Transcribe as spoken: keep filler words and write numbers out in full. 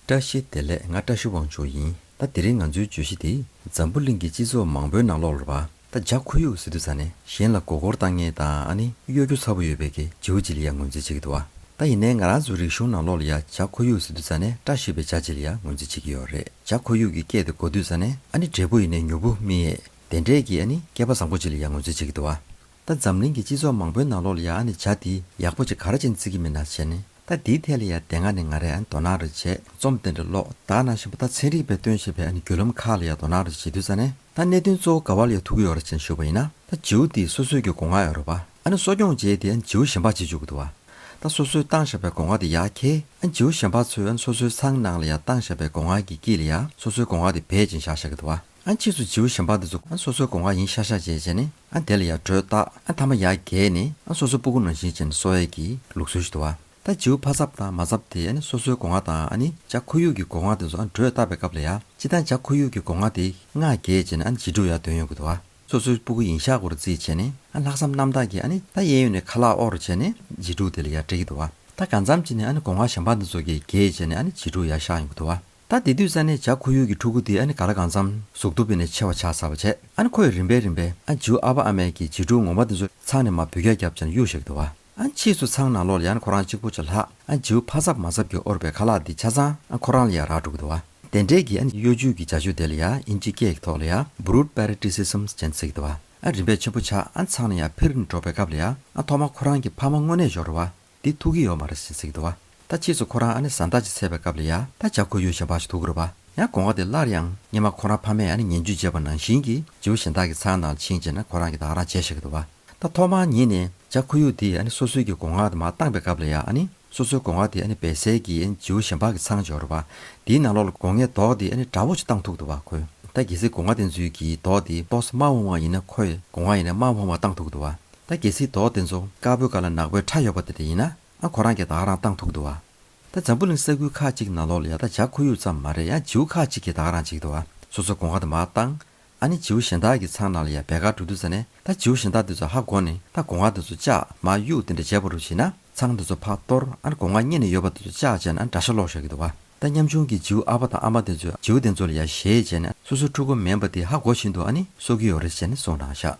བཀྲ་ཤིས་བདེ་ལེགས། ང་བཀྲ་ཤིས་དབང་ཕྱུག་ཡིན། ད་དེ་རིང་ང་ཚོའི་བརྗོད་གཞི་དེ་འཛམ་བུ་གླིང་གི་སྤྱི་ཚོགས་མང་པོའི་ནང་ལོགས་ལ་བ་ད་བྱ་ཁོར་ཡུག་ཟེར་དུས་ཙ་ནས་གཞན་ལ་མགོ་སྐོར་བཏང་མཁན་དང་ཨ་ནི་གཡོ་སྒྱུ་ཚ་པོ་ཡོད་པའི་གི་བྱིའུ་ཅིག་ལ་ཡང་ངོས་འཛིན་བྱེད་ཀྱི་འདུག་བ། ད་ཡིན་ནའི་ང་རང་ཚོའི་རིག་གཞུང་ནང་ལོགས་ལ་ཡང་བྱ་ཁོར་ཡུག་ཟེར་དུས་ཙ་ནས་བཀྲ་ཤིས་པའི་བྱ་ཅིག་ལ་ཡང་ངོས་འཛིན་བྱེད་ཀྱི་ཡོད་རེད། བྱ་ཁོར་ཡུག་གི་སྐད་དེ་གོ་དུས་ཙ་ནས་ཨ་ནི་འབྲས་བུ་ཡིན་ནའི་མྱུར་བུ་སྨིན་ཡས་དེ་འདྲས་ཀྱི་ཨ་ནི་སྐྱེས་པ་བཟང་པོ་ཅིག་ལ་ཡང་ངོས་འཛིན་བྱེད་ཀྱི་འདུག་བ། ད་འཛམ་གླིང་གི་སྤྱི་ཚོགས་མང་པོའི་ནང་ལོགས་ལ་ཡང་ཨ་ནི་བྱ་དེ་ཡག་པོ་ཅིག་ག་རེ་བྱས་ནས་བརྩི་གི་མིན་ན་བྱས་ནས། ད་དེའི་ཐད་ལ་ཡང་དེ་སྔ་ནས་ང་རས་ཨ་ནི་དོ་སྣང་རེ་བྱས། རྩོམ་དེ་འདྲ་ཀློག་ད་ནང་བཞིན་པ་ད་ཚན་རིག་པས་སྟོན་བཞིན་པའི་ཨ་ནི་བརྒྱུད་ལམ་ཁག་ལ་ཡང་དོ་སྣང་རེ་བྱེད་དུས་ཙ་ནས། ད་གནད་དོན་གཙོ་བོ་ག་བ་ལ་ཡང་ཐུག་གི་ཡོད་རེད་ཅེས་ཞུས་པ་ཡིན་ན། ད་བྱིའུ་དེས་སོ་སོའི་གི་སྒོ་ང་ཡོད་རེད་པ། ཨ་ནི་གསོ་སྐྱོང་བྱས་དེ་ཨ་ནི་བྱིའུ་གཞན་པ་ཅིག་བཅུག་གི་འདུག་བ། ད་སོ་སོའི་བཏང་བཞག་པའི་སྒོ་ང་དེ་ཡར་འཁྱེར། ཨ་ནི་བྱིའུ་གཞན་པ་ཚོས་ཨ་ནི་སོ་སོའི་ཚང་ནང་ལ་ཡང་བཏང་བཞག་པའི་སྒོ་ང་གི་དཀྱིལ་ལ་ཡང་སོ་སོའི་སྒོ་ང་དེ་སྦས་ཅིང་བཞག་བཞག་གི་འདུག་བ། ཨ་ནི་ཕྱིས་སུ་བྱིའུ་གཞན་པ་དེ་ཚོ་ཨ་ནི་སོ་སོའི་སྒོ་ང་ཡིན་ཤག་ཤག་བྱས་བྱས་ནས་ཨ་ནི་དེ་ལ་ཡང་འགྲོས་བཏགས། ཨ་ནི་མཐའ་མ་ཡར་བརྒལ་ནས་ཨ་ནི་སོ་སོའི་སྤུ་གུ་ནང་བཞིན་བྱས་ནས་གསོ་ཡས་ཀྱི་ལུགས་སྲོལ་ཞིག་འདུག་བ། ད་བྱིའུ་ཕ་ཚབ་དང་མ་ཚབ་དེ་ཨ་ནི་སོ་སོའི་སྒོ་ང་དང་ཨ་ནི་བྱ་ཁོར་ཡུག་གི་སྒོ་ང་དེ་ཚོ་ཨ་ནི་འགྲོས་བཏགས་པའི་སྐབས་ལ་ཡང་། སྤྱིར་བཏང་བྱ་ཁོར་ཡུག་གི་སྒོ་ང་དེ་སྔར་བརྒལ་བྱས་ནས་ཨ་ནི་བྱིས་ཕྲུག་ཡར་འདོན་ཡོང་གི་འདུག་བ། སོ་སོའི་སྤུ་གུ་ཡིན་ཤག་སྐོར་རྩིས་བྱས་ནས་ཨ་ལྷག་བསམ་རྣམ་དག་གིས་ཨ་ནི་ད་གཡས་གཡོན་ནས་ཁ་ལག་དབོར་བྱས་ནས་བྱིས་ཕྲུག་དེ་ལ་ཡར་སྤྲད་ཀྱི་འདུག་བ། ད་གང་འཚམ་ཅིག་ནས་ཨ་ནི་སྒོ་ང་གཞན་པ་འདི་ཚོ་གིས་བརྒལ་བྱས་ནས་ཨ་ནི་བྱིས་ཕྲུག་ཡར་ཤག་ཡོང་གི་འདུག་བ། ད་དེ་དུས་ཙ་ནས་བྱ་ཁོར་ཡུག་གི་ཕྲུ་གུ་དེ་ཨ་ནི་ག་ལ་གང་འཚམ་གཟུགས་སྟོབས་ཡིན་ནའི་ཆེ་བ་ཆགས་ཚར་བ་བྱས། ཨ་ནི་ཁོས་རིམ་པས་རིམ་པས་ཨ་བྱིའུ་ཨ་ཕ་ཨ་མས་ཀྱིས་བྱིས་ཕྲུག་ངོ་མ་དེ་ཚོ་ཚང་ནས་མར་འབུད་རྒྱག་བརྒྱབ་བྱས་ནས་གཡུག་བཞག་གི་འདུག་བ། ཨ་ནི་ཕྱིས་སུ་ཚང་ནང་ལོགས་ལ་ཡང་ཁོ་རང་གཅིག་པུ་ཅིག་ལྷག་ཨ་བྱིའུ་ཕ་ཚབ་མ་ཚབ་ཀྱིས་དབོར་བའི་ཁ་ལག་འདི་ཆ་ཚང་ཨ་ཁོ་རང་ལ་ཡང་རག་འགྲོ་གི་འདུག་བ། དེ་འདྲས་ཀྱི་ཨ་ནི་གཡོ་ཇུས་ཀྱི་བྱ་སྤྱོད་དེ་ལ་ཡང་དབྱིན་ཇིའི་སྐད་ཀྱི་ཐོག་ལ་ཡང་brood parasitism ཅེས་ཟེར་གྱི་འདུག་བ། ཨ་རིམ་པས་ཆེན་པོ་ཆགས། ཨ་ཚང་ནས་ཡང་འཕེལ་འགྲོ་བའི་སྐབས་ལ་ཡང་ཨ་ཐོག་མར་ཁོ་རང་གི་ཕ་མ་དངོས་གནས་འབྱོར་བ་འདི་ཐུག་གི་ཡོད་མ་རེད་ཟེར་ཟེར་གྱི་འདུག་བ། ད་ཕྱིས་སུ་ཁོ་རང་ཨ་ནི་བཟའ་ཟླ་ཅིག་འཚོལ་བའི་སྐབས་ལ་ཡང་ད་བྱ་ཁོར་ཡུག་གཞན་པ་ཞིག་ཐུག་གི་རེད་པ། ཡང་སྒོ་ང་དེ་སླར་ཡང་སྔོན་མ་ཁོ་རང་ཕ་མས་ཨ་ནི་ངན་ཇུས་བྱས་པ་ནང་བཞིན་གྱི་བྱིའུ་གཞན་དག་གི་ཚང་ནང་ལ་ཕྱིན་བྱས་ན་ཁོ་རང་གིས་ད་ག་རང་བྱས་བཞག་གི་འདུག་བ། ད་ཐོག་མར་ཉིད་ནས་བྱ་ཁོར་ཡུག་དེས་ཨ་ནི་སོ་སོའི་གི་སྒོ་ང་དེ་མར་བཏང་པའི་སྐབས་ལ་ཡང་ཨ་ནི་སོ་སོའི་སྒོ་ང་དེ་ཨ་ནི་སྦས་སའི་གི་ཨ་ནི་བྱིའུ་གཞན་པ་གི་ཚང་འབྱོར་བ། དེའི་ནང་ལོགས་ལ་སྒོ་ངའི་རྡོག་དེ་ཨ་ནི་འདྲ་པོ་ཞིག་བཏང་ཐུབ་འདུག་བ། ཁོས་ད་གལ་སྲིད་སྒོ་ང་དེ་ཚོའི་གི་རྡོག་དེ་ཏོག་ཙམ་དམར་པོ་མ་ཡིན་ན་ཁོའི་སྒོ་ང་ཡིན་ན་དམར་པོ་མ་བཏང་ཐུབ་འདུག་བ། ད་གལ་སྲིད་རྡོག་དེ་ཚོ་དཀར་པོའི་སྒང་ལ་ནག་པོའི་ཕྲ་ཡོད་པ་དེ་འདྲ་ཡིན་ན་ཨ་ཁོ་རང་གིས་ད་ག་རང་བཏང་ཐུབ་འདུག་བ། ད་འཛམ་བུ་གླིང་ས་ཁུལ་ཁག་ཅིག་ནང་ལོགས་ལ་ཡང་ད་བྱ་ཁོར་ཡུག་ཙམ་མ་རེད། ཡང་བྱིའུ་ཁག་ཅིག་གིས་ད་ག་རང་བྱེད་ཀྱི་འདུག་བ། སོ་སོའི་སྒོ་ང་དེ་མར་བཏང་། ཨ་ནི་བྱིའུ་གཞན་དག་གི་ཚང་ནང་ལ་ཡང་སྦས་གར་འགྲོ་དུས་ཙ་ནས་ད་བྱིའུ་གཞན་དག་དེ་ཚོ་ཧ་གོ་ནས་ད་སྒོ་ང་དེ་ཚོ་བཅག་མར་གཡུག་དེ་འདྲ་བྱས་པ་རུ་བྱས་ན་ཚང་དེ་ཚོ་ཕར་གཏོར། ཨ་ནི་སྒོ་ང་གཉིས་ནས་ཡོད་པ་དེ་ཚོ་བཅག་བྱས་ནས་ཨ་ནི་དགྲ་ཤ་སློག་བཞག་གི་འདུག་བ། ད་ཉམ་ཆུང་གི་བྱིའུ་ཨ་ཕ་དང་ཨ་མ་དེ་ཚོས་བྱིའུ་དེ་ཚོ་ལ་ཡང་ཞེད་བྱས་ནས་སོ་སོའི་ཕྲུ་གུ་མིན་པ་དེ་ཧ་གོ་བཞིན་དུ་ཨ་ནི་གསོ་གི་ཡོད་རེད་ཅེས་ནས་གསུངས་གནང་ཤག